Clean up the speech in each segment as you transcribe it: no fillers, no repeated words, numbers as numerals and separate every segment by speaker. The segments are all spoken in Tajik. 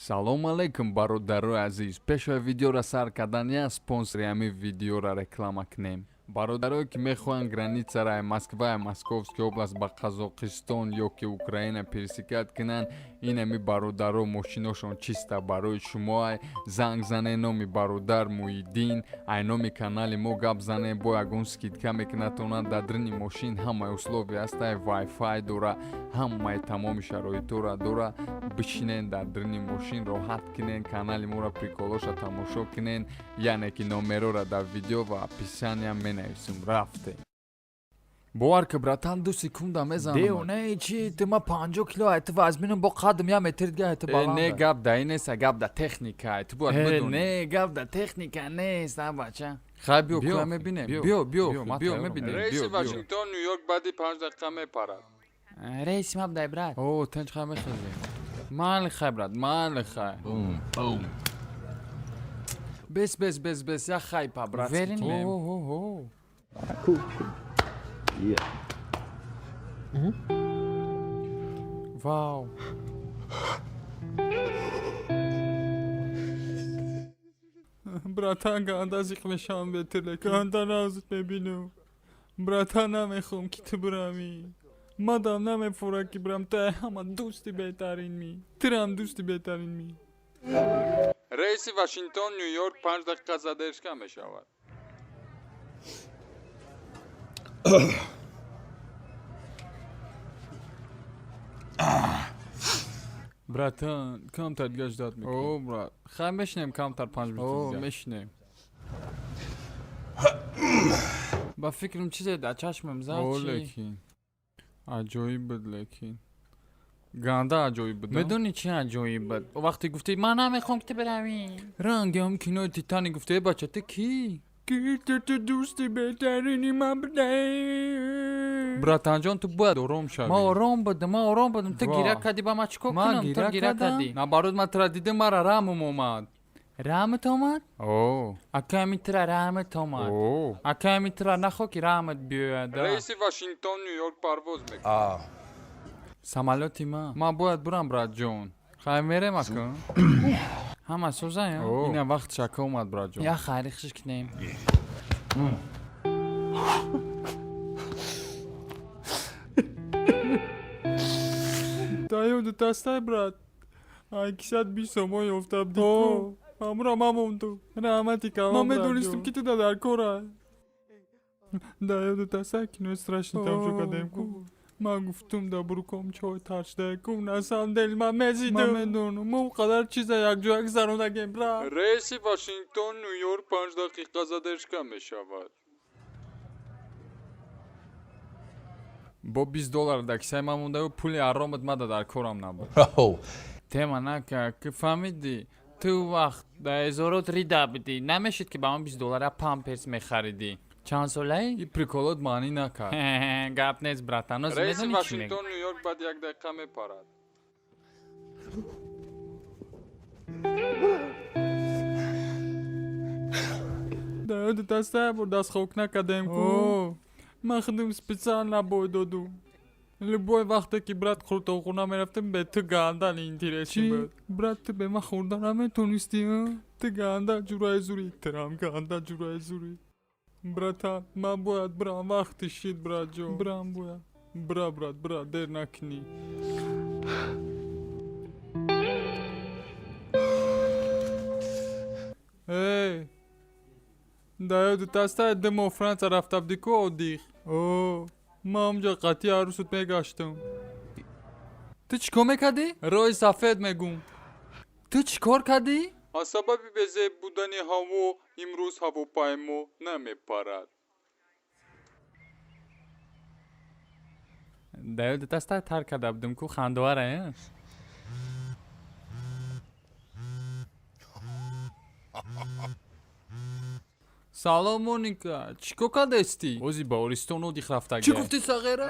Speaker 1: Салом алейкум, бародарои азиз. Пешои видеора сар кардан я спонсори ҳамин видеора реклама кунем. Бародарое, ки мехоҳанд границараи Москваи Московский область ба Қазоқистон ё ки Украина пересекать кунанд, ин ҳами бародаро мошиношон чиста барои шумоай. Занг зане, номи бародар Муҳиддин, ай номи канали мо гап зане, бо ягон скидка мекунатонад. Дар дрини мошин ҳамаи условия ҳастай, вайфай дора, ҳамаи тамоми шароитора дора. Бишинен дар дрини мошин, роҳат кунен, канали моро, приколоша тамошо кунен. Яъне ки номерора дар видео ва описания менависем. Рафте, бовар ки, братан, 2 секунда мезанам.
Speaker 2: Девонаи чи ту? Ма 50 кило ай ту вазминам, бо қадм як метр дига ай ту
Speaker 1: Э,
Speaker 2: баланд.
Speaker 1: Не, гап да ин неста, гап да техника, ту бояд
Speaker 2: Э,
Speaker 1: бидонӣ.
Speaker 2: Не, гап да техника нест, а бача.
Speaker 1: Хай, биё.
Speaker 2: Биё,
Speaker 1: куя мебинем.
Speaker 2: биё,
Speaker 1: биё, биё.
Speaker 2: Биё, ман
Speaker 1: биё.
Speaker 2: тайёрам.
Speaker 1: Мебинем.
Speaker 3: Рейси
Speaker 1: биё, биё.
Speaker 3: Вашингтон Нью-Йорк баъди 5 дақиқа мепарад.
Speaker 2: Рейси ма будай, брат.
Speaker 1: О, тинч, хай, мехезем. Майли, хай, брат, майли, хай. Бес, бес, бес, бес, я хай па брат.
Speaker 2: Уверен?
Speaker 1: О.
Speaker 4: Cool, cool. Yeah.
Speaker 1: Вау! Братан, ганда зиқ мешавам бетиле, ганда назд мебинам. Братан, намехоҳам, ки ту биравӣ. Мадам намефура, ки бирам. Ту ҳама дӯсти беҳтарин ми, тирам дӯсти беҳтарин ми.
Speaker 3: Рейси Вашингтон Нью-Йорк 5 дақиқа задержка мешавад.
Speaker 1: Братан, камтар дига ждать мекунем. О, брат, хай, мешинем камтар, 5 минут
Speaker 2: О,
Speaker 1: дига мешинем.
Speaker 2: Ба фикрам, чизе дар чашмам зад.
Speaker 1: О.
Speaker 2: Чи?
Speaker 1: Лекин аҷоиб буд, лекин ганда аҷоиб буд, а?
Speaker 2: Медонӣ, чи аҷоиб буд? Вақте гуфтӣ, ман намехоҳам, ки ту биравӣ.
Speaker 1: Ранги ҳам кинои «Титаник». Гуфта: «Э, бача, ту кӣ?» Ки ту дӯсти беҳтарини ман будӣ. Братанҷон, ту бояд ором шавӣ.
Speaker 2: Ман ором будам, ман ором будам, ту
Speaker 1: Ва.
Speaker 2: гира кардӣ. Ба ман чӣ кор
Speaker 1: Ман
Speaker 2: кунам? Ту
Speaker 1: гира
Speaker 2: гира
Speaker 1: кардам?
Speaker 2: кардӣ.
Speaker 1: Наоборот, ман тура дидим, мара раҳмам омад.
Speaker 2: Раҳмат омад?
Speaker 1: О.
Speaker 2: Аками тура раҳмат омад.
Speaker 1: О.
Speaker 2: Аками тура нахоҳ, ки раҳмат биёяд, а.
Speaker 3: Рейси Вашингтон Нью-Йорк парвоз мекунад.
Speaker 1: Самолёти ман, ман бояд бурам, братҷон. Хай, мерем, ака.
Speaker 2: Ҳама созая.
Speaker 1: Ина вақт шака омад, братҷон.
Speaker 2: Я хайри хиш кунем.
Speaker 1: Таёду тастай, брат, ай кисат 20 сомон ёфта будӣ, ҳамура ман мондум. Раҳмати калон. Ман медонистам, ки ту дар кора. Даёду тастай, кинои страшный тамошо кардем ку. Ман гуфтум, да буруком чой таршдаку, на самом деле ман мезидам. Ман медонам, мо он қадар чиза якҷоя гузарондагем, брат.
Speaker 3: Рейси Вашингтон Нью-Йорк 5 дақиқа задержка мешавад.
Speaker 1: Бо 20 доллар дар кисаи ман мондаю, пули аромат мада дар корам набуд.
Speaker 5: Oh.
Speaker 2: Тема нака, ки фаҳмидӣ, ту вақт дар изорот рида будӣ, намешид, ки ба ман 20 доллара памперс мехаридӣ. Чанд солаӣ?
Speaker 1: И приколот маънӣ накард.
Speaker 2: Гап нест, братаноз.
Speaker 3: Рейси
Speaker 2: Медонӣ, чӣ мегӯ?
Speaker 3: Вашингтон Нью-Йорк баъди 1 дақиқа мепарад.
Speaker 1: Даёду тастай, бор дастхок накардем ку. Ман худам специально бой додум. Любой вақте ки, брат, қуртоқхона мерафтем, бе ту ганда интереси буд, брат. Ту бе ман хӯрда наметонистӣ, а? Ту ганда ҷураи зури, тирам ганда ҷураи зури. Братан, ман бояд бирам, вақти шид, братҷон, бирам бояд. Бира, брат, бира, дер накунӣ. Эй, даёду тастай, 2 моҳ Франса рафта будӣ ку, отдых. О, ман ҳамҷа қатъи арӯсут мегаштам. Ту чӣ кор мекардӣ? Роҳи сафед мегум.
Speaker 2: Ту чӣ кор кардӣ?
Speaker 3: Аз сабаби безеб будани ҳаво имрӯз ҳавопаймо намепарад.
Speaker 2: Даёду таста, тар карда будум ку, хандовара, э?
Speaker 1: Салом, Моника, чӣ кор кардастӣ?
Speaker 2: Ози ба Ористон отдых рафтага.
Speaker 1: Чӣ гуфтӣ, сағира?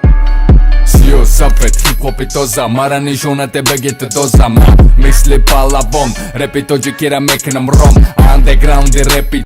Speaker 5: Сиё, сафед, хип-хопи тоза. Мара нишонате бегите доза. Ма мисли палавон рэпи тоҷикира мекунам ром. Андеграунди рэпи.